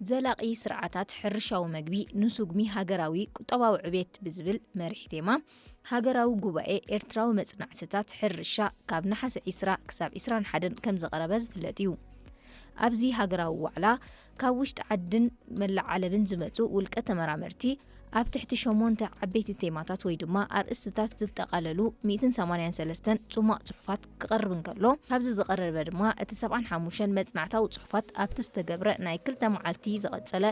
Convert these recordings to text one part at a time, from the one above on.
ዘላቒ ስርዓታት ሕርሻዊ መግቢ ንስጉሚ ሃገራዊ ቁጠባዊ ዕቤት ብዝብል መሪሕ ቴማ፣ ሃገራዊ ጉባኤ ኤርትራዊ መጽናዕትታት ሕርሻ ካብ ነሓሰ ዒስራ ክሳብ ዒስራን ሓደን ከም ዝቐረበ ዝፍለጥ እዩ። ኣብዚ ሃገራዊ ዋዕላ፣ ካብ ውሽጢ ዓድን መላእ ዓለምን ዝመጹ ውልቀ ተመራመርቲ፣ ኣብ ትሕቲ ሸሞንተ ዓበይቲ ቴማታት ወይ ድማ ኣርእስትታት ዝጠቓለሉ ሚእትን ሰማንያን ሰለስተን ጽሟቕ ጽሑፋት ክቐርብ እንከሎ፣ ካብዚ ዝቐረበ ድማ እቲ ሰብዓን ሓሙሽተን መጽናዕታዊ ጽሑፋት ኣብቲ ዝተገብረ ናይ ክልተ መዓልቲ ዝቐጸለ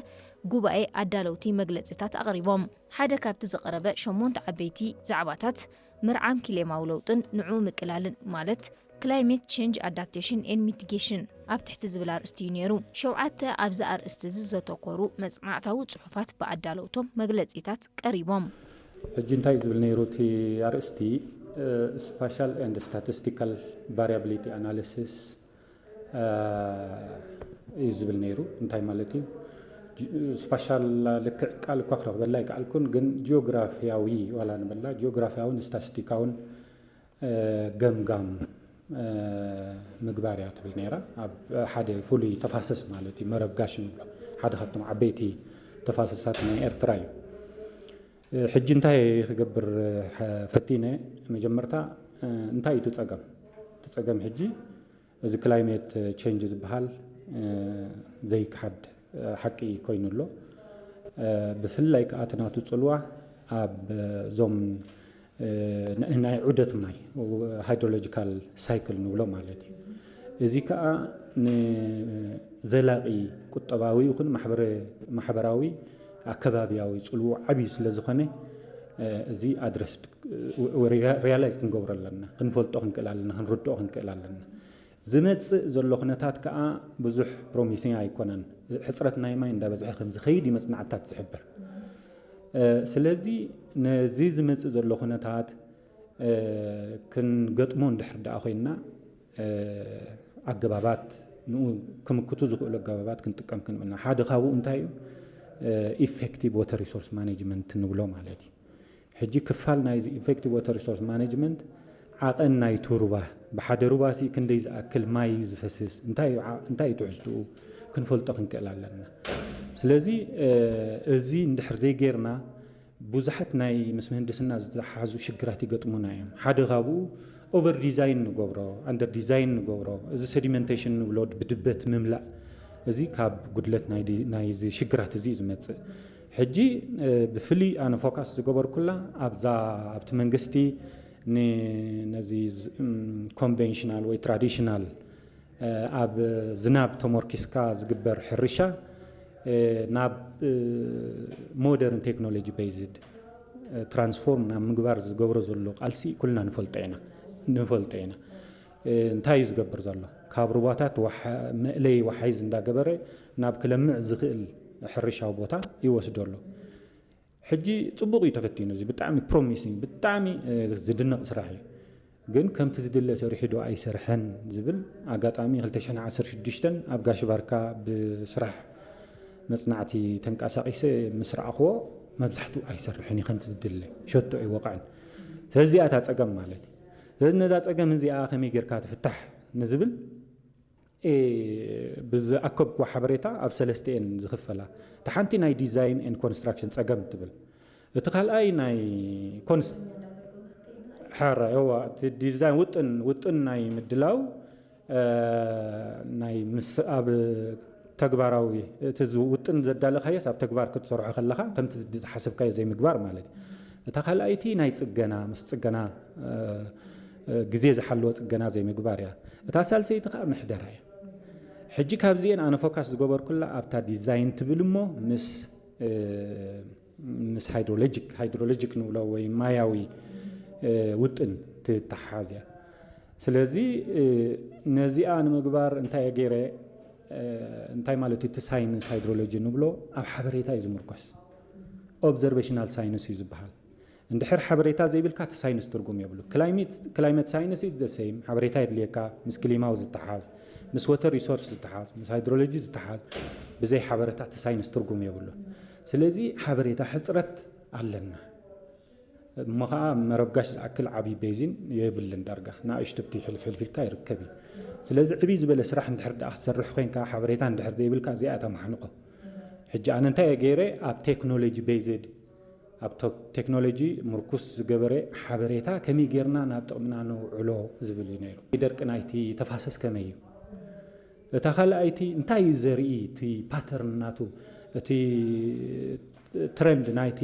ጉባኤ ኣዳለውቲ መግለጺታት ኣቕሪቦም። ሓደ ካብቲ ዝቐረበ ሸሞንተ ዓበይቲ ዛዕባታት፣ ምርዓም ክሌማዊ ለውጥን ንዕኡ ምቅላልን፣ ማለት Climate Change Adaptation and Mitigation ኣብ ትሕቲ ዝብል ኣርእስቲ እዩ ነይሩ። ሸውዓተ ኣብዚ ኣርእስቲ እዚ ዘተኮሩ መጽናዕታዊ ጽሑፋት ብኣዳለውቶም መግለጺታት ቀሪቦም። ሕጂ እንታይ እዩ ዝብል ነይሩ እቲ ኣርእስቲ? Spatial and Statistical Variability Analysis እዩ ዝብል ነይሩ። እንታይ ማለት እዩ? ስፓሻል ልክዕ ቃል እኳ ክረኽበላ ኣይከኣልኩን፣ ግን ጂኦግራፊያዊ ዋላ ንበላ ጂኦግራፊያውን ስታስቲካውን ገምጋም ምግባር እያ ትብል ነይራ። ኣብ ሓደ ፍሉይ ተፋሰስ ማለት እዩ፣ መረብ ጋሽ ንብሎ ሓደ ካብቶም ዓበይቲ ተፋሰሳት ናይ ኤርትራ እዩ። ሕጂ እንታይ ክገብር ፈቲነ? መጀመርታ እንታይ እዩ እቲ ጸገም? እቲ ጸገም ሕጂ እዚ ክላይሜት ቼንጅ ዝበሃል ዘይክሓድ ሓቂ ኮይኑ ኣሎ። ብፍላይ ከዓ እቲ ናቱ ጽልዋ ኣብ እዞም ናይ ዑደት ማይ፣ ሃይድሮሎጂካል ሳይክል ንብሎ ማለት እዩ። እዚ ከዓ ንዘላቒ ቁጠባዊ ይኹን ማሕበራዊ ኣከባቢያዊ ጽልዎ ዓብዪ ስለ ዝኾነ እዚ ኣድረስ ሪያላይዝ ክንገብሮ ኣለና፣ ክንፈልጦ ክንክእል ኣለና፣ ክንርድኦ ክንክእል ኣለና። ዝመጽእ ዘሎ ኩነታት ከዓ ብዙሕ ፕሮሚሲንግ ኣይኮነን። ሕፅረት ናይ ማይ እንዳበዝሐ ከም ዝኸይድ እዩ መፅናዕትታት ዝሕብር። ስለዚ ነዚ ዝመጽእ ዘሎ ኩነታት ክንገጥሞ እንድሕር ደኣ ኮይንና ኣገባባት ንኡ ክምክቱ ዝኽእሉ ኣገባባት ክንጥቀም ክንብልና። ሓደ ካብኡ እንታይ እዩ? ኢፌክቲቭ ዋተር ሪሶርስ ማኔጅመንት ንብሎ ማለት እዩ። ሕጂ ክፋል ናይዚ ኢፌክቲቭ ዋተር ሪሶርስ ማኔጅመንት ዓቐን ናይቲ ሩባ፣ ብሓደ ሩባ ሲ ክንደይ ዝኣክል ማይ እዩ ዝፈስስ፣ እንታይ እዩ ትሕዝትኡ ክንፈልጦ ክንክእል ኣለና። ስለዚ እዚ እንድሕር ዘይጌርና ብዙሓት ናይ ምስ ምህንድስና ዝተሓዙ ሽግራት ይገጥሙና እዮም። ሓደ ካብኡ ኦቨር ዲዛይን ንገብሮ፣ ኣንደር ዲዛይን ንገብሮ፣ እዚ ሰዲመንቴሽን ንብሎ ብድበት ምምላእ፣ እዚ ካብ ጉድለት ናይዚ ሽግራት እዚ እዩ ዝመፅእ። ሕጂ ብፍልይ ኣነ ፎካስ ዝገበርኩላ ኣብዛ ኣብቲ መንግስቲ ነዚ ኮንቬንሽናል ወይ ትራዲሽናል ኣብ ዝናብ ተሞርኪስካ ዝግበር ሕርሻ ናብ ሞደርን ቴክኖሎጂ ቤዝድ ትራንስፎርም ናብ ምግባር ዝገብሮ ዘሎ ቃልሲ ኩልና ንፈልጦ ኢና ንፈልጦ ኢና። እንታይ እዩ ዝገብር ዘሎ? ካብ ሩባታት መእለይ ወሓይዝ እንዳገበረ ናብ ክለምዕ ዝኽእል ሕርሻዊ ቦታ ይወስዶ ኣሎ። ሕጂ ፅቡቕ እዩ ተፈቲኑ፣ እዚ ብጣዕሚ ፕሮሚሲንግ፣ ብጣዕሚ ዝድነቕ ስራሕ እዩ። ግን ከምቲ ዝድለ ሰሪሑ ዶ ኣይሰርሐን ዝብል ኣጋጣሚ ክልተ ሽሕን ዓሰርተ ሽዱሽተን ኣብ ጋሽ ባርካ ብስራሕ መፅናዕቲ ተንቀሳቒሰ ምስ ረኣኽዎ መብዛሕትኡ ኣይሰርሕን እዩ ከምቲ ዝድለ፣ ሸቶ ኣይወቕዕን። ስለዚ እዚኣ እታ ፀገም ማለት እዩ። ስለዚ ነዛ ፀገም እዚኣ ከመይ ጌርካ ትፍታሕ ንዝብል ብዝኣከብክዎ ሓበሬታ ኣብ ሰለስተ እየን ዝኽፈላ። እቲ ሓንቲ ናይ ዲዛይን ኤንድ ኮንስትራክሽን ፀገም ትብል፣ እቲ ካልኣይ ናይ ኮንስ ሕረ ዋ እቲ ዲዛይን ውጥን ውጥን ናይ ምድላው ናይ ምስ ኣብ ተግባራዊ እቲ ውጥን ዘዳለኻዮስ ኣብ ተግባር ክትሰርሖ ከለኻ ከምቲ ዝሓሰብካዮ ዘይምግባር ማለት እዩ። እታ ካልኣይቲ ናይ ፅገና ምስ ፅገና ግዜ ዝሓለወ ፅገና ዘይምግባር እያ። እታ ሳልሰይቲ ከዓ ምሕደራ እያ። ሕጂ ካብዚኤን ኣነ ፎካስ ዝገበርኩላ ኣብታ ዲዛይን ትብል እሞ ምስ ምስ ሃይድሮሎጂክ ሃይድሮሎጂክ ንብሎ ወይ ማያዊ ውጥን ትተሓሓዝ እያ። ስለዚ ነዚኣ ንምግባር እንታይ ገይረ እንታይ ማለት እቲ ሳይንስ ሃይድሮሎጂ ንብሎ ኣብ ሓበሬታ እዩ ዝምርኮስ። ኦብዘርቬሽናል ሳይንስ እዩ ዝበሃል። እንድሕር ሓበሬታ ዘይብልካ እቲ ሳይንስ ትርጉም የብሉ። ክላይመት ሳይንስ ኢዝ ዘ ሴም፣ ሓበሬታ የድልየካ፣ ምስ ክሊማው ዝተሓዝ፣ ምስ ወተር ሪሶርስ ዝተሓዝ፣ ምስ ሃይድሮሎጂ ዝተሓዝ። ብዘይ ሓበሬታ እቲ ሳይንስ ትርጉም የብሉ። ስለዚ ሓበሬታ ሕፅረት ኣለና። እሞ ከዓ መረብ ጋሽ ዝኣክል ዓብዪ ቤዚን የብልን። ዳርጋ ንኣሽቱ ብቲ ሕልፍ ሕልፍ ኢልካ ይርከብ እዩ። ስለዚ ዕብይ ዝበለ ስራሕ እንድሕር ደኣ ክትሰርሕ ኮይንካ ሓበሬታ እንድሕር ዘይብልካ እዚኣ እታ ማሕንቆ። ሕጂ ኣነ እንታይ እየ ገይረ? ኣብ ቴክኖሎጂ ቤዝድ፣ ኣብ ቴክኖሎጂ ምርኩስ ዝገበረ ሓበሬታ ከመይ ጌርና ናብ ጥቕምና ነውዕሎ ዝብል እዩ ነይሩ። ደርቂ ናይቲ ተፋሰስ ከመይ እዩ? እታ ካልኣይቲ እንታይ እዩ ዘርኢ? እቲ ፓተርን ናቱ፣ እቲ ትረንድ ናይቲ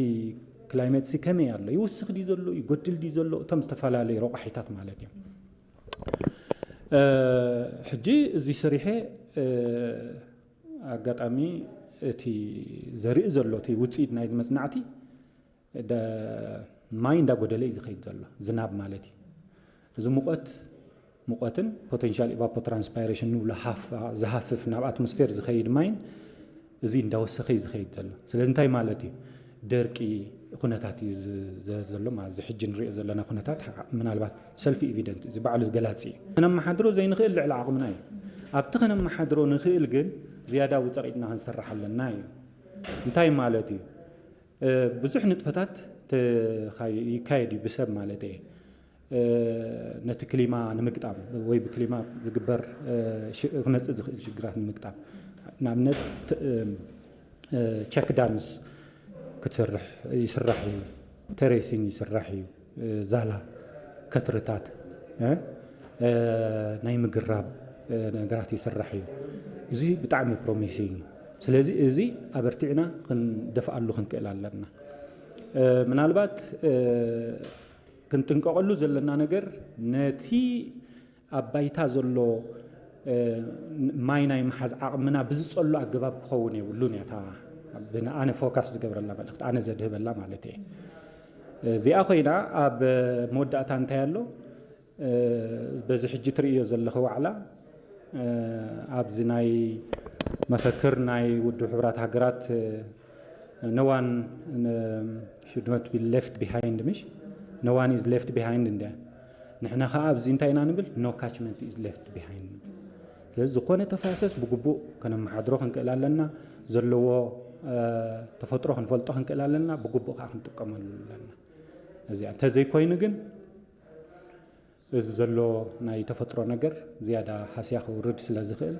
ክላይመት ሲ ከመይ ኣሎ? ይውስኽ ድዩ ዘሎ? ይጎድል ድዩ ዘሎ? እቶም ዝተፈላለዩ ረቋሒታት ማለት እዮም። ሕጂ እዚ ሰሪሐ፣ ኣጋጣሚ እቲ ዘርኢ ዘሎ እቲ ውፅኢት ናይቲ መፅናዕቲ ማይ እንዳጎደለ እዩ ዝኸይድ ዘሎ፣ ዝናብ ማለት እዩ። እዚ ሙቐት፣ ሙቐትን ፖቴንሻል ኢቫፖትራንስፓይሬሽን ንብሎ፣ ዝሃፍፍ ናብ ኣትሞስፌር ዝኸይድ ማይን እዚ እንዳወሰኸ እዩ ዝኸይድ ዘሎ። ስለዚ እንታይ ማለት እዩ? ደርቂ ኩነታት እዩ ዘሎ ማለት እዚ ሕጂ ንሪኦ ዘለና ኩነታት፣ ምናልባት ሰልፊ ኤቪደንት፣ እዚ ባዕሉ ገላፂ እዩ። ከነመሓድሮ ዘይንኽእል ልዕሊ ዓቕምና እዩ። ኣብቲ ከነመሓድሮ ንኽእል ግን ዝያዳ ውፀቒጥና ክንሰርሕ ኣለና እዩ። እንታይ ማለት እዩ? ብዙሕ ንጥፈታት ይካየድ እዩ ብሰብ ማለት እየ። ነቲ ክሊማ ንምግጣም ወይ ብክሊማ ዝግበር ክመፅእ ዝኽእል ሽግራት ንምግጣም፣ ንኣብነት ቸክ ዳምስ ክትሰርሕ ይስራሕ እዩ፣ ቴሬሲንግ ይስራሕ እዩ፣ ዛላ ከትርታት ናይ ምግራብ ነገራት ይስራሕ እዩ። እዚ ብጣዕሚ ፕሮሚሲንግ እዩ። ስለዚ እዚ ኣበርቲዕና ክንደፍኣሉ ክንክእል ኣለና። ምናልባት ክንጥንቀቐሉ ዘለና ነገር ነቲ ኣብ ባይታ ዘሎ ማይ ናይ ምሓዝ ዓቕምና ብዝፀሉ ኣገባብ ክኸውን የብሉን እያ። ኣነ ፎካስ ዝገብረላ መልእኽቲ፣ ኣነ ዘድህበላ ማለት እየ። እዚኣ ኮይና ኣብ መወዳእታ እንታይ ኣሎ? በዚ ሕጂ ትርእዮ ዘለኺ ዋዕላ ኣብዚ ናይ መፈክር ናይ ውድብ ሕቡራት ሃገራት no one should not be left behind፣ ምሽ? No one is left behind እንደ ንሕና ከዓ ኣብዚ እንታይ ኢና ንብል? No catchment is left behind ንብል። ስለዚ ዝኾነ ተፋሰስ ብግቡእ ከነመሓድሮ ክንክእል ኣለና፣ ዘለዎ ተፈጥሮ ክንፈልጦ ክንክእል ኣለና፣ ብግቡእ ከዓ ክንጥቀመሉ ኣለና። እዚኣ እንተዘይኮይኑ ግን እዚ ዘሎ ናይ ተፈጥሮ ነገር ዝያዳ ሃስያ ክውርድ ስለ ዝኽእል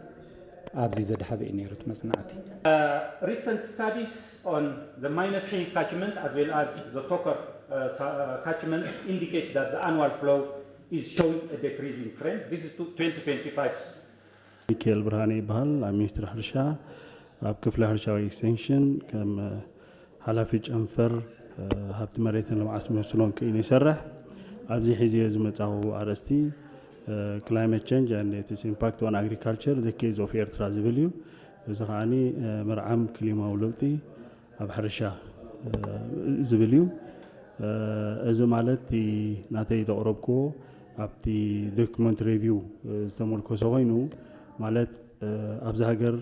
ኣብዚ ዘድሃበ እዩ ነይሩ እቲ መጽናዕቲ። Recent studies on the ማይ ነፍሒ catchment as well as the Tokar catchment indicate that the annual flow is showing a decreasing trend. This is twenty twenty-five. ሚካኤል ብርሃነ ይበሃል። ኣብ ሚኒስትሪ ሕርሻ ኣብ ክፍሊ ሕርሻዊ ኤክስቴንሽን ከም ሓላፊ ጨንፈር ሃብቲ መሬትን ልምዓት መስኖን ክኢሉ ይሰርሕ። ኣብዚ ሒዝዮ ዝመጻኹ ኣርእስቲ Climate Change and Its Impact on Agriculture, The Case of ኤርትራ ዝብል እዩ። እዚ ከዓኒ ምርዓም ክሊማዊ ለውጢ ኣብ ሕርሻ ዝብል እዩ። እዚ ማለት እቲ ናተይ ዘቕረብክዎ ኣብቲ ዶክመንት ሬቪው ዝተመርኮሰ ኮይኑ፣ ማለት ኣብዚ ሃገር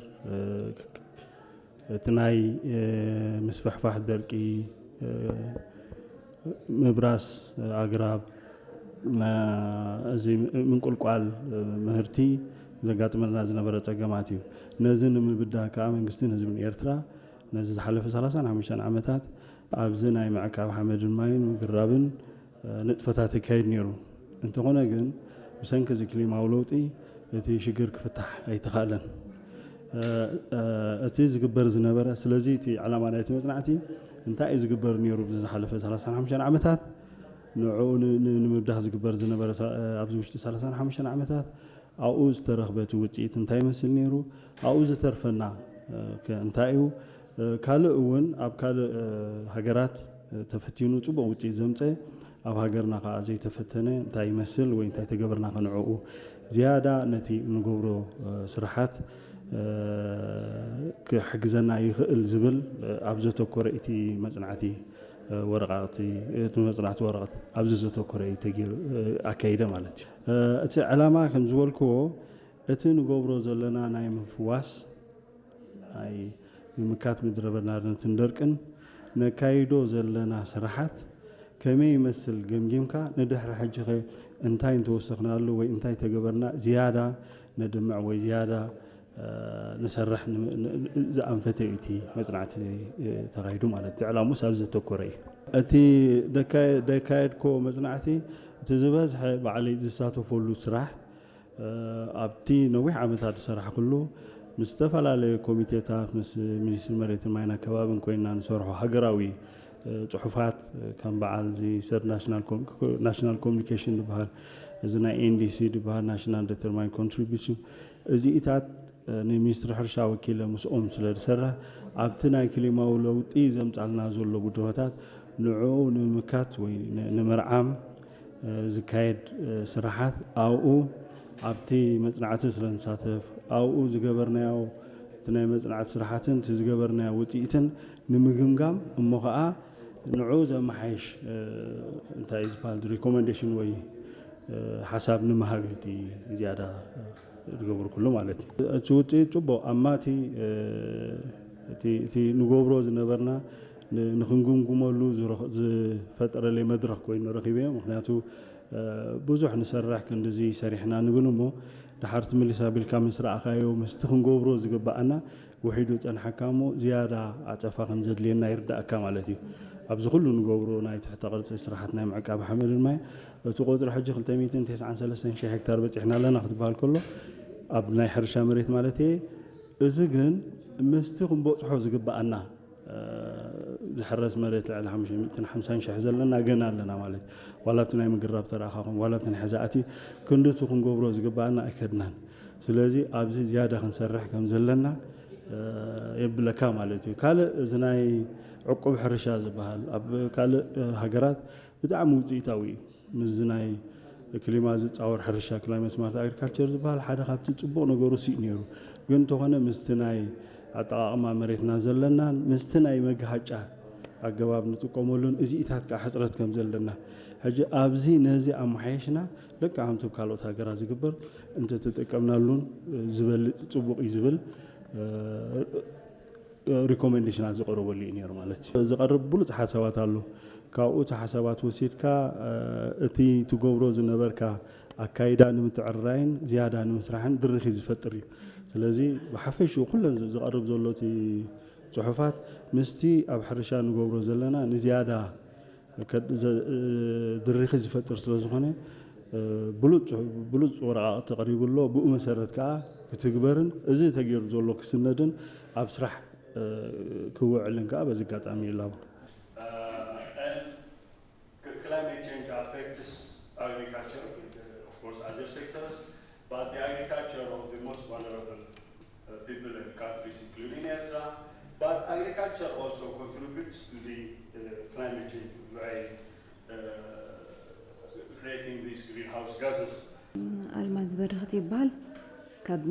እቲ ናይ ምስፍሕፋሕ ደርቂ፣ ምብራስ ኣግራብ፣ እዚ ምንቁልቋል ምህርቲ ዘጋጥመልና ዝነበረ ጸገማት እዩ። ነዚ ንምብዳህ ከኣ መንግስትን ህዝብን ኤርትራ ነዚ ዝሓለፈ ሰላሳን ሓሙሽተን ዓመታት ኣብዚ ናይ ምዕቃብ ሓመድን ማይን ምግራብን ንጥፈታት ይካየድ ነይሩ። እንተኾነ ግን ብሰንኪ እዚ ክሊማዊ ለውጢ እቲ ሽግር ክፍታሕ ኣይተኻእለን። እቲ ዝግበር ዝነበረ፣ ስለዚ እቲ ዕላማ ናይቲ መጽናዕቲ እንታይ እዩ ዝግበር ነይሩ ኣብዚ ዝሓለፈ ሰላሳን ሓሙሽተን ዓመታት፣ ንዕኡ ንምብዳህ ዝግበር ዝነበረ ኣብዚ ውሽጢ ሰላሳን ሓሙሽተን ዓመታት ኣብኡ ዝተረኽበ እቲ ውጽኢት እንታይ ይመስል ነይሩ፣ ኣብኡ ዝተርፈና ከ እንታይ እዩ፣ ካልእ እውን ኣብ ካልእ ሃገራት ተፈቲኑ ጽቡቕ ውጽኢት ዘምጸ ኣብ ሃገርና ከኣ ዘይተፈተነ እንታይ ይመስል ወይ እንታይ ተገበርና ከ ንዕኡ ዝያዳ ነቲ ንገብሮ ስራሓት ክሕግዘና ይኽእል ዝብል ኣብ ዘተኮረ እቲ መጽናዕቲ ወረቓቕቲ፣ እቲ መጽናዕቲ ወረቐት ኣብዚ ዘተኮረ እዩ ተገይሩ፣ ኣካይደ ማለት እዩ። እቲ ዕላማ ከም ዝበልክዎ እቲ ንገብሮ ዘለና ናይ ምፍዋስ ናይ ምምካት ምድረ በዳ ናርነትን ደርቅን ነካይዶ ዘለና ስራሓት ከመይ ይመስል ገምጊምካ፣ ንድሕሪ ሕጂ ኸ እንታይ እንተወሰኽናሉ ወይ እንታይ ተገበርና ዝያዳ ነድምዕ ወይ ዝያዳ ንሰርሕ ዝኣንፈተ እዩ እቲ መፅናዕቲ ተኻይዱ ማለት እዩ። ዕላሙስ ኣብዚ ዘተኮረ እዩ። እቲ ደካየድኮ መፅናዕቲ እቲ ዝበዝሐ ባዕለይ ዝሳተፈሉ ስራሕ ኣብቲ ነዊሕ ዓመታት ዝሰራሕኩሉ ምስ ዝተፈላለዩ ኮሚቴታት፣ ምስ ሚኒስትሪ መሬትን ማይን ኣከባብን ኮይና ንሰርሖ ሃገራዊ ጽሑፋት፣ ከም በዓል እዚ ሰድ ናሽናል ኮሚኒኬሽን ዝበሃል፣ እዚ ናይ ኤንዲሲ ዝበሃል፣ ናሽናል ዲተርማይን ኮንትሪቢሽን፣ እዚኢታት ንሚኒስትሪ ሕርሻ ወኪለ ምስኦም ስለ ዝሰርሕ፣ ኣብቲ ናይ ክሊማዊ ለውጢ ዘምጻልና ዘሎ ብድሆታት ንዕኡ ንምምካት ወይ ንምርዓም ዝካየድ ስራሓት ኣብኡ ኣብቲ መጽናዕቲ ስለ ንሳተፍ ኣብኡ ዝገበርናዮ እቲ ናይ መጽናዕቲ ስራሓትን እቲ ዝገበርናዮ ውጽኢትን ንምግምጋም እሞ ኸዓ ንዑ ዘመሓይሽ እንታይ እዩ ዝበሃል ሪኮመንዴሽን ወይ ሓሳብ ንምሃብ እዩ እቲ ዝያዳ ዝገብሩ ኩሉ ማለት እዩ። እቲ ውፅኢት ፅቡቅ ኣብ ማቲ እቲ ንገብሮ ዝነበርና ንክንግምግመሉ ዝፈጠረለይ መድረክ ኮይኑ ረኪበዮ። ምክንያቱ ብዙሕ ንሰርሕ ክንድዚ ሰሪሕና ንብል እሞ ድሓር ትምልስ ኣቢልካ ምስ ረኣኻዮ ምስቲ ክንገብሮ ዝግበኣና ውሒዱ ጸንሓካ እሞ ዝያዳ ዓጸፋ ከም ዘድልየና ይርዳእካ ማለት እዩ። ኣብዚ ኩሉ ንገብሮ ናይ ትሕተ ቅርጺ ስራሓት ናይ ምዕቃብ ሓመድን ማይን እቲ ቆጽሪ ሕጂ ክልተ ሚእትን ተስዓን ሰለስተን ሽሕ ሄክታር በጺሕና ኣለና ክትበሃል ከሎ ኣብ ናይ ሕርሻ መሬት ማለት እየ። እዚ ግን ምስቲ ክንበጽሖ ዝግበኣና ዝሕረስ መሬት ልዕሊ ሓሙሽተ ሚእትን ሓምሳን ሽሕ ዘለና ገና ኣለና ማለት እዩ። ዋላ ኣብቲ ናይ ምግራብ ተረኣኻኹም ዋላ ኣብቲ ናይ ሕዛእቲ ክንድቲ ክንገብሮ ዝግበኣና ኣይከድናን። ስለዚ ኣብዚ ዝያዳ ክንሰርሕ ከም ዘለና የብለካ ማለት እዩ። ካልእ እዚ ናይ ዕቁብ ሕርሻ ዝበሃል ኣብ ካልእ ሃገራት ብጣዕሚ ውፅኢታዊ እዩ። ምስዚ ናይ ክሊማ ዝፃወር ሕርሻ ክላይመት ስማርት ኣግሪካልቸር ዝበሃል ሓደ ካብቲ ፅቡቕ ነገሩ እሱ እዩ ነይሩ። ግን እንተኾነ ምስቲ ናይ ኣጠቓቕማ መሬትና ዘለናን ምስቲ ናይ መግሃጫ ኣገባብ ንጥቀመሉን እዚኢታት ከዓ ሕፅረት ከም ዘለና ሕጂ ኣብዚ ነዚ ኣመሓየሽና ደቂ ኣምቱ ካልኦት ሃገራት ዝግበር እንተተጠቀምናሉን ዝበልፅ ፅቡቕ እዩ ዝብል ሪኮሜንዴሽናት ዝቐረበሉ እዩ ነይሩ ማለት እዩ። ዝቐርብ ብሉፅ ሓሳባት ኣሎ። ካብኡ እቲ ሓሳባት ወሲድካ እቲ ትገብሮ ዝነበርካ ኣካይዳ ንምትዕርራይን ዝያዳ ንምስራሕን ድርኺ ዝፈጥር እዩ። ስለዚ ብሓፈሽኡ ኩለን ዝቐርብ ዘሎ እቲ ፅሑፋት ምስቲ ኣብ ሕርሻ ንገብሮ ዘለና ንዝያዳ ድርኺ ዝፈጥር ስለ ዝኾነ ብሉፅ ወረቓቕቲ ቀሪቡ ኣሎ። ብኡ መሰረት ከዓ ክትግበርን እዚ ተገይሩ ዘሎ ክስነድን ኣብ ስራሕ ክውዕልን ከዓ በዚ ኣጋጣሚ ይላቦ። Climate change affects agriculture, of course, other sectors, but the agriculture of the most vulnerable uh, people and countries, including Ertra. But agriculture also contributes to the uh, climate change by uh, creating these greenhouse gases. ኣልማዝ በረኸት ይበሃል። ካብ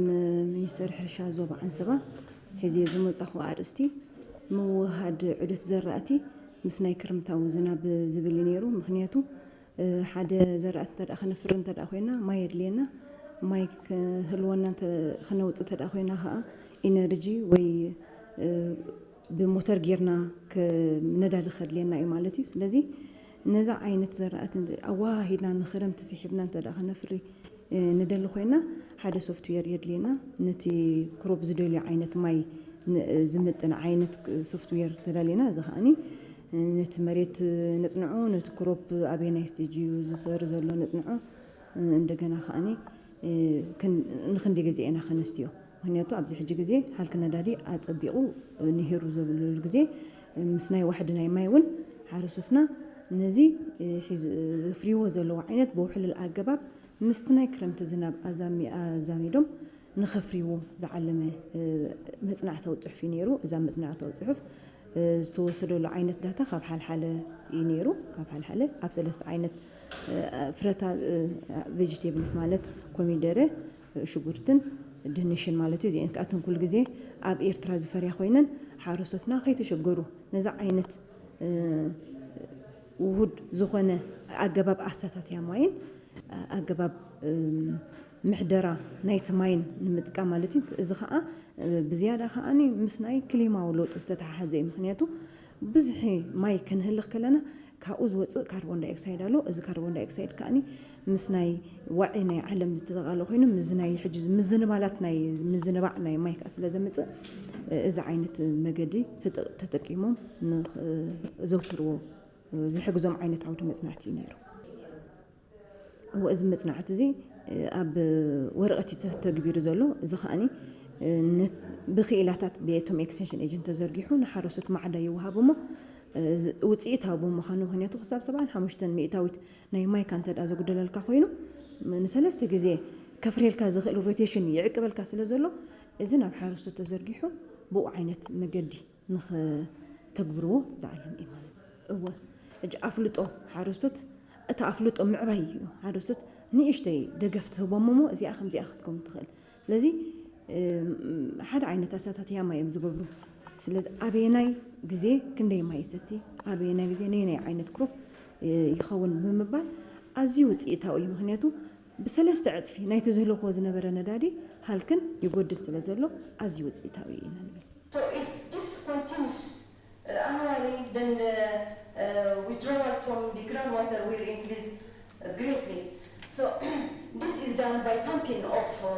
ሚኒስተር ሕርሻ ዞባ ዓንሰባ ሒዘዮ ዝመጻኹ ኣርእስቲ ምውህሃድ ዑደት ዘራእቲ ምስ ናይ ክርምታዊ ዝናብ ዝብል እዩ ነይሩ። ምኽንያቱ ሓደ ዘራእቲ እንተደኣ ከነፍሪ እንተደኣ ኮይና ማይ የድልየና። ማይ ክህልወና ከነውፅእ እንተደኣ ኮይና ከዓ ኢነርጂ ወይ ብሞተር ጌርና ነዳዲ ከድልየና እዩ ማለት እዩ። ስለዚ ነዛ ዓይነት ዘራእቲ ኣወሃሂድና ንክረምቲ ስሒብና እንተ ከነፍሪ ንደሊ ኮይና ሓደ ሶፍትዌር የድልየና። ነቲ ክሮፕ ዝደልዮ ዓይነት ማይ ዝምጥን ዓይነት ሶፍትዌር ተዳሊና። እዚ ከዓኒ ነቲ መሬት ነፅንዖ፣ ነቲ ክሮፕ ኣበየናይ ስቴጅ እዩ ዝፈሪ ዘሎ ነፅንዖ። እንደገና ከዓኒ ንክንደይ ግዜ ኢና ከነስትዮ? ምክንያቱ ኣብዚ ሕጂ ግዜ ሃልኪ ነዳዲ ኣጸቢቑ ንሂሩ ዘብልሉ ግዜ ምስ ናይ ዋሕዲ ናይ ማይ እውን ሓረሶትና ነዚ ዘፍርይዎ ዘለዉ ዓይነት ብውሕሉል ኣገባብ ምስቲ ናይ ክረምቲ ዝናብ ኣዛሚዶም ንኸፍርይዎ ዝዓለመ መጽናዕታዊ ጽሑፍ እዩ ነይሩ። እዛ መጽናዕታዊ ጽሑፍ ዝተወሰደሉ ዓይነት ዳታ ካብ ሓልሓለ እዩ ነይሩ። ካብ ሓልሓለ ኣብ ሰለስተ ዓይነት ፍረታ ቬጅቴብልስ ማለት ኮሚደረ፣ ሽጉርትን ድንሽን ማለት እዩ። እዚአን ከኣተን ኩሉ ግዜ ኣብ ኤርትራ ዝፈርያ ኮይነን ሓረሶትና ከይተሸገሩ ነዚ ዓይነት ውሁድ ዝኾነ ኣገባብ ኣሰታትያ ማይን ኣገባብ ምሕደራ ናይቲ ማይን ንምጥቃም ማለት እዩ። እዚ ከዓ ብዝያዳ ከዓኒ ምስ ናይ ክሊማዊ ለውጢ ዝተተሓሓዘ እዩ። ምክንያቱ ብዝሒ ማይ ክንህልኽ ከለና ካብኡ ዝወፅእ ካርቦን ዳይኦክሳይድ ኣሎ። እዚ ካርቦን ዳይኦክሳይድ ከዓኒ ምስ ናይ ዋዒ ናይ ዓለም ዝተጠቓለ ኮይኑ ምስ ናይ ሕጂ ምዝንባላት ናይ ምዝንባዕ ናይ ማይ ከዓ ስለ ዘምፅእ እዚ ዓይነት መገዲ ተጠቂሞም ዘውትርዎ ዝሕግዞም ዓይነት ዓውዲ መፅናዕቲ እዩ ነይሩ። እወ እዚ መፅናዕቲ እዚ ኣብ ወረቐት እዩ ተተግቢሩ ዘሎ። እዚ ከዓኒ ብክኢላታት ቤቶም ኤክስቴንሽን ኤጀንት ተዘርጊሑ ንሓረስቶት ማዕዳ ይወሃብ እሞ ውፅኢታዊ ብምዃኑ፣ ምክንያቱ ክሳብ ሰብዓን ሓሙሽተን ሚእታዊት ናይ ማይካ እንተ ደኣ ዘጉደለልካ ኮይኑ ንሰለስተ ግዜ ከፍርየልካ ዝኽእል ሮቴሽን ይዕቅበልካ ስለ ዘሎ፣ እዚ ናብ ሓረስቶት ተዘርጊሑ ብኡ ዓይነት መገዲ ንኽተግብርዎ ዝዓለም እዩ ማለት እዩ። እወ፣ ሕጂ ኣፍልጦ ሓረስቶት፣ እቲ ኣፍልጦ ምዕባይ እዩ። ሓረስቶት ንእሽተይ ደገፍ ትህቦም እሞ እዚኣ ከምዚኣ ክትከውን ትኽእል። ስለዚ ሓደ ዓይነት ኣሳታትያ ማይ እዮም ዝገብሩ። ስለዚ ኣበየናይ ግዜ ክንደይ ማይ ይሰቲ፣ ኣበየናይ ግዜ ነየናይ ዓይነት ክሮፕ ይኸውን ብምባል ኣዝዩ ውፅኢታዊ እዩ። ምክንያቱ ብሰለስተ ዕፅፊ ናይቲ ዝህለኽዎ ዝነበረ ነዳዲ ሃልክን ይጎድል ስለ ዘሎ ኣዝዩ ውፅኢታዊ እዩ ኢና ንብል። So if this continues uh, annually, then the uh, withdrawal from the groundwater will increase uh, greatly. So this is done by pumping of uh,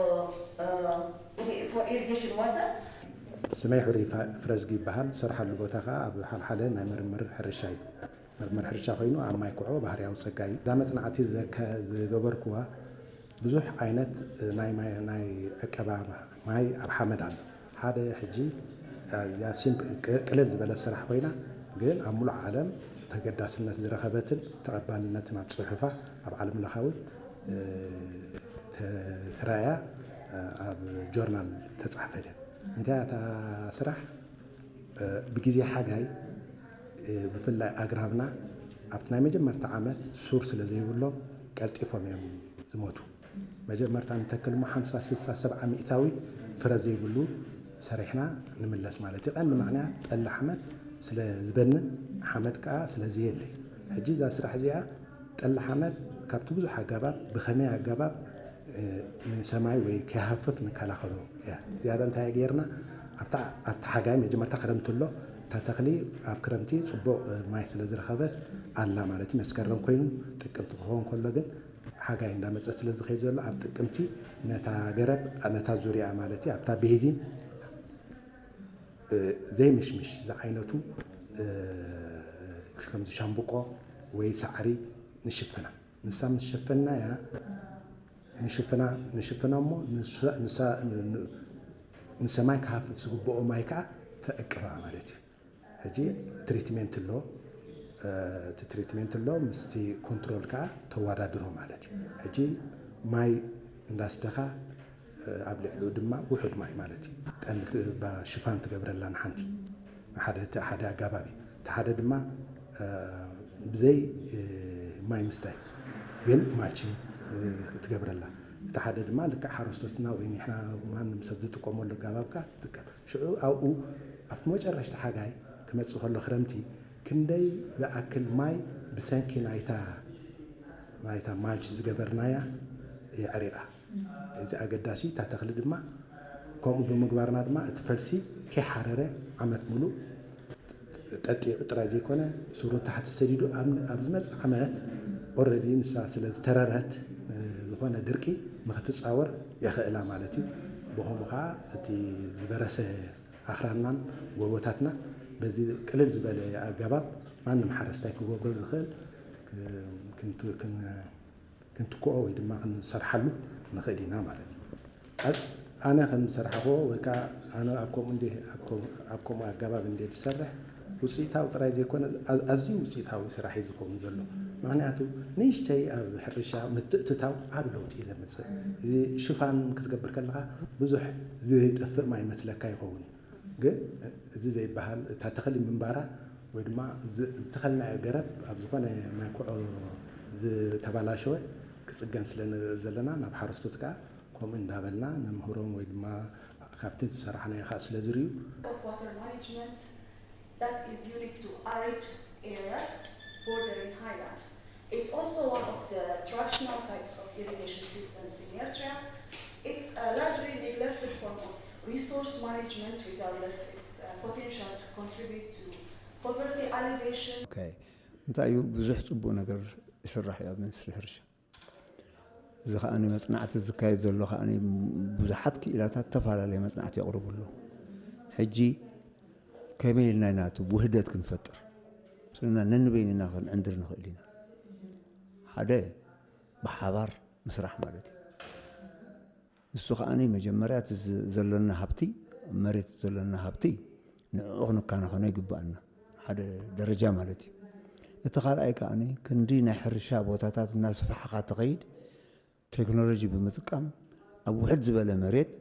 uh, irri- for irrigation water. ስመይ ሕሩይ ፋ- ፍረዝጊ ይበሃል። ዝሰርሓሉ ቦታ ከኣ ኣብ ሓልሓለ ናይ ምርምር ሕርሻ እዩ። ምርምር ሕርሻ ኮይኑ ኣብ ማይ ኩዖ ባህርያዊ ጸጋ እዩ። እዛ መጽናዕቲ ዘከ- ዝገበርኩዋ ብዙሕ ዓይነት ናይ ማይ ናይ ዕቀባ ማይ ኣብ ሓመድ ኣሎ። ሓደ ሕጂ እዚኣ ሲምፕ- ቅ- ቅልል ዝበለት ስራሕ ኮይና ግን ኣብ ሙሉእ ዓለም ተገዳስነት ዝረኸበትን ተቐባልነትን ኣብ ጽሑፋ ኣብ ዓለም ለኻዊ ተ- ተራእያ ኣብ ጆርናል ተጻሕፈት እያ። እንታይ እያ እታ ስራሕ? ብግዜ ሓጋይ ብፍላይ ኣግራብና ኣብቲ ናይ መጀመርታ ዓመት ሱር ስለ ዘይብሎም ቀልጢፎም እዮም ዝሞቱ። መጀመርታ ንተክል እሞ ሓምሳ፣ ስሳ፣ ሰብዓ ሚእታዊት ፍረ ዘይብሉ ሰሪሕና ንምለስ ማለት እዩ። ቀንዲ ምኽንያት ጠሊ ሓመድ ስለ ዝበንን ሓመድ ከዓ ስለ ዘየለ እዩ። ሕጂ እዛ ስራሕ እዚኣ ጠሊ ሓመድ ካብቲ ብዙሕ ኣገባብ ብኸመይ ኣገባብ ንሰማይ ወይ ከይሃፍፍ ንከላኸሎ እያ። ዝያዳ እንታይ ጌርና ኣብቲ ሓጋይ መጀመርታ ክረምቲ ኣሎ እታ ተኽሊ ኣብ ክረምቲ ፅቡቕ ማይ ስለ ዝረኸበት ኣላ ማለት እዩ። መስከረም ኮይኑ ጥቅምቲ ክኸውን ከሎ ግን ሓጋይ እንዳመፀ ስለ ዝኸይድ ዘሎ ኣብ ጥቅምቲ ነታ ገረብ ነታ ዙሪያ ማለት እዩ ኣብታ ቤዚን ዘይምሽምሽ ዝዓይነቱ ከምዚ ሻምብቆ ወይ ሳዕሪ ንሽፍና። ንሳ ምስ ሸፈንናያ ንሽፍና ንሽፍና እሞ ንሰማይ ክሃፍፍ ዝግብኦ ማይ ከዓ ተዕቅባ ማለት እዩ። ሕጂ ትሪትሜንት ኣሎ እቲ ትሪትሜንት ኣሎ ምስቲ ኮንትሮል ከዓ ተወዳድሮ ማለት እዩ። ሕጂ ማይ እንዳስደኻ ኣብ ልዕሊኡ ድማ ውሑድ ማይ ማለት እዩ። ጠሊ ሽፋን ትገብረላ ንሓንቲ ሓደ ኣጋባብ እዩ። እቲ ሓደ ድማ ብዘይ ማይ ምስታይ ግን ማልቺ ትገብረላ። እቲ ሓደ ድማ ልክዕ ሓረስቶትና ወይ ንሕና ማንም ሰብ ዝጥቀመሉ ኣጋባብ ከዓ ትጥቀም። ሽዑ ኣብኡ ኣብቲ መጨረሽታ ሓጋይ ክመፅእ ከሎ ክረምቲ ክንደይ ዝኣክል ማይ ብሰንኪ ናይታ ናይታ ማልች ዝገበርናያ የዕሪቓ። እዚ ኣገዳሲ እታ ተኽሊ ድማ ከምኡ ብምግባርና ድማ እቲ ፈልሲ ከይሓረረ ዓመት ሙሉእ ጠጢዑ ጥራይ ዘይኮነ ሱሩ ታሕቲ ሰዲዱ ኣብ ዝመፅእ ዓመት ኦረዲ ንሳ ስለ ዝተረረት ዝኾነ ድርቂ ንክትፃወር የኽእላ ማለት እዩ። ብኸምኡ ከዓ እቲ ዝበረሰ ኣኽራንናን ጎቦታትናን በዚ ቅልል ዝበለ ኣገባብ ማንም ሓረስታይ ክገብሮ ዝኽእል ክንትክኦ ወይ ድማ ክንሰርሓሉ ንኽእል ኢና ማለት እዩ። ኣነ ከም ዝሰርሓኽዎ ወይ ከዓ ኣነ ኣብ ከምኡ እንደ ኣብ ከምኡ ኣገባብ እንደ ዝሰርሕ ውፅኢታዊ ጥራይ ዘይኮነ ኣዝዩ ውፅኢታዊ ስራሕ እዩ ዝኸውን ዘሎ። ምክንያቱ ንእሽተይ ኣብ ሕርሻ ምትእትታው ዓብ ለውጢ እዩ ዘምፅእ። እዚ ሽፋን ክትገብር ከለካ ብዙሕ ዘይጠፍእ ማይ መስለካ ይኸውን እዩ። ግን እዚ ዘይበሃል እታ ተኽሊ ምንባራ ወይ ድማ ዝተኸልናዮ ገረብ ኣብ ዝኾነ ማይ ኩዖ ዝተባላሸወ ክፅገን ስለ ንርኢ ዘለና ናብ ሓረስቶት ከዓ ከምኡ እንዳበልና ንምህሮም ወይ ድማ ካብቲ ዝሰራሕናዮ ከዓ ስለ ዝርእዩ of water management that is unique to arid areas bordering highlands. It's also one of the traditional types of irrigation systems in Eritrea. It's a largely neglected form of resource management regardless its uh, potential to contribute to poverty alleviation. እንታይ እዩ ብዙሕ ፅቡቅ ነገር ይስራሕ እዩ ኣብ ሚኒስትሪ ሕርሻ። እዚ ከዓ መፅናዕቲ ዝካየድ ዘሎ ከዓ ብዙሓት ክኢላታት ዝተፈላለየ መፅናዕቲ የቕርቡ ኣለዉ። ሕጂ ከመይ ኢልና ኢና እቲ ውህደት ክንፈጥር ስልና ነንበይንና ክንዕንድር ንኽእል ኢና። ሓደ ብሓባር ምስራሕ ማለት እዩ። ንሱ ከዓኒ መጀመርያ እቲ ዝ- ዘለና ሃብቲ፣ መሬት ዘለና ሃብቲ ንዕኡ ክንከናኸኖ ይግባኣና፣ ሓደ ደረጃ ማለት እዩ። እቲ ካልኣይ ከዓኒ ክንዲ ናይ ሕርሻ ቦታታት እናስፋሕኻ ትኸይድ፣ ቴክኖሎጂ ብምጥቃም ኣብ ውሕድ ዝበለ መሬት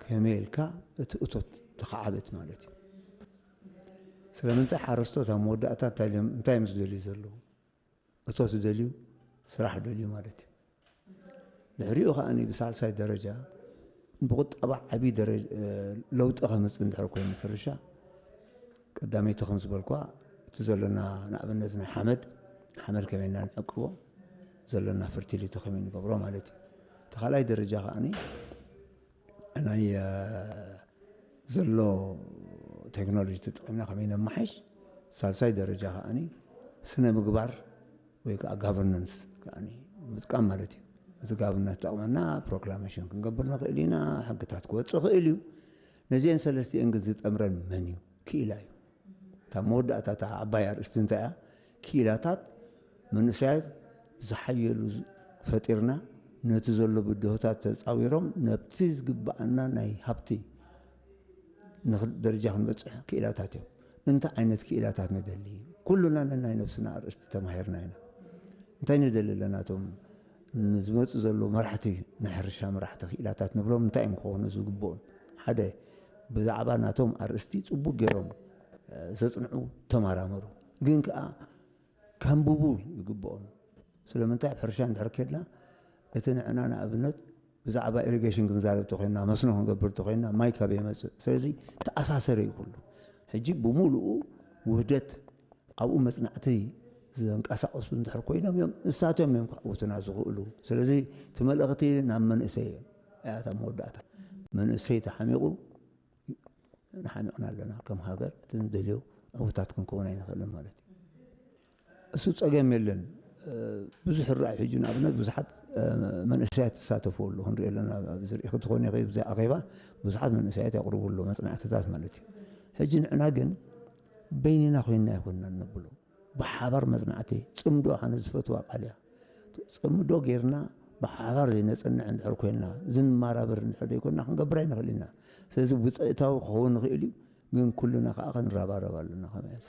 ከመይ ኢልካ እቲ እቶት ተኸዓበት ማለት እዩ። ስለምንታይ ሓረስቶት ኣብ መወዳእታ እንታይ ኢሎም- እንታይ እዮም ዝደልዩ ዘለዉ? እቶት ደልዩ፣ ስራሕ ደልዩ ማለት እዩ። ድሕሪኡ ከዓኒ ብሳልሳይ ደረጃ ብቁጠባ ዓብዪ ደረ- ለውጢ ከምፅእ እንድሕር ኮይኑ ሕርሻ፣ ቀዳመይቲ ከም ዝበልኳ እቲ ዘለና ንኣብነት ናይ ሓመድ ሓመድ ከመይ ኢና ንዕቅቦ፣ ዘለና ፈርቲሊቲ ከመይ ንገብሮ ማለት እዩ። እቲ ካልኣይ ደረጃ ከዓኒ ናይ ዘሎ ቴክኖሎጂ ተጠቂምና ከመይ ነመሓይሽ፣ ሳልሳይ ደረጃ ከዓኒ ስነ ምግባር ወይ ከዓ ጋቨርነንስ ከዓኒ ምጥቃም ማለት እዩ። እቲ ጋቨርነንስ ተጠቅመና ፕሮክላሜሽን ክንገብር ንኽእል ኢና፣ ሕግታት ክወፅእ ይኽእል እዩ። ነዚአን ሰለስቲአን ግን ዝጠምረን መን እዩ? ክኢላ እዩ። እታ መወዳእታ እታ ዓባይ ኣርእስቲ እንታይ እያ? ክኢላታት መንእሰያት ዝሓየሉ ፈጢርና ነቲ ዘሎ ብድሆታት ተፃዊሮም ነብቲ ዝግባኣና ናይ ሃብቲ ንኽ- ደረጃ ክንበፅሕ ክኢላታት እዮም። እንታይ ዓይነት ክኢላታት ንደሊ? ኩሉና ነናይ ነብስና ኣርእስቲ ተማሂርና ኢና። እንታይ ንደሊ ኣለና? እቶም ንዝመፁ ዘለዉ መራሕቲ፣ ናይ ሕርሻ መራሕቲ ክኢላታት ንብሎም እንታይ እዮም ክኾኑ ዝግብኦም? ሓደ፣ ብዛዕባ ናቶም ኣርእስቲ ፅቡቅ ገይሮም ዘፅንዑ፣ ተመራመሩ፣ ግን ከዓ ከንብቡ ይግብኦም። ስለምንታይ ኣብ ሕርሻ እንድሕር ከድና እቲ ንዕና ንኣብነት ብዛዕባ ኢሪጌሽን ክንዛረብ ተኮይና፣ መስኖ ክንገብር ተኮይና፣ ማይ ካበይ ይመፅእ? ስለዚ ተኣሳሰረ እዩ ኩሉ። ሕጂ ብምሉኡ ውህደት ኣብኡ መፅናዕቲ ዘንቀሳቀሱ እንድሕር ኮይኖም እዮም፣ ንሳቶም እዮም ክዕውቱና ዝኽእሉ። ስለዚ እቲ መልእኽቲ ናብ መንእሰይ እያ እታ መወዳእታ። መንእሰይ ተሓሚቑ ንሓሚቕና ኣለና ከም ሃገር፣ እቲ ንደልዮ ዕውታት ክንከውን ኣይንኽእልን ማለት እዩ። እሱ ጸገም የለን። ብዙሕ ራእዩ ሕጂ ንኣብነት ብዙሓት መንእሰያት ትሳተፉ ኣለኹ ንሪኢ ኣለና። ዝርኢ ክትኾን ይኽእል ብዚ ኣኼባ ብዙሓት መንእሰያት ያቕርቡ ኣለዉ መጽናዕትታት ማለት እዩ። ሕጂ ንዕና ግን በይንና ኮይንና ኣይኮንና ነብሎ። ብሓባር መጽናዕቲ ጽምዶ ኣነ ዝፈትዋ ቃል እያ። ጽምዶ ጌርና ብሓባር ዘይነጸንዕ እንድሕር ኮይንና፣ ዝንማራበር እንድሕር ዘይኮንና ክንገብር ኣይንኽእል ኢና። ስለዚ ውጽኢታዊ ክኸውን ንኽእል እዩ፣ ግን ኩልና ከኣ ክንረባረብ ኣለና ከመያስ።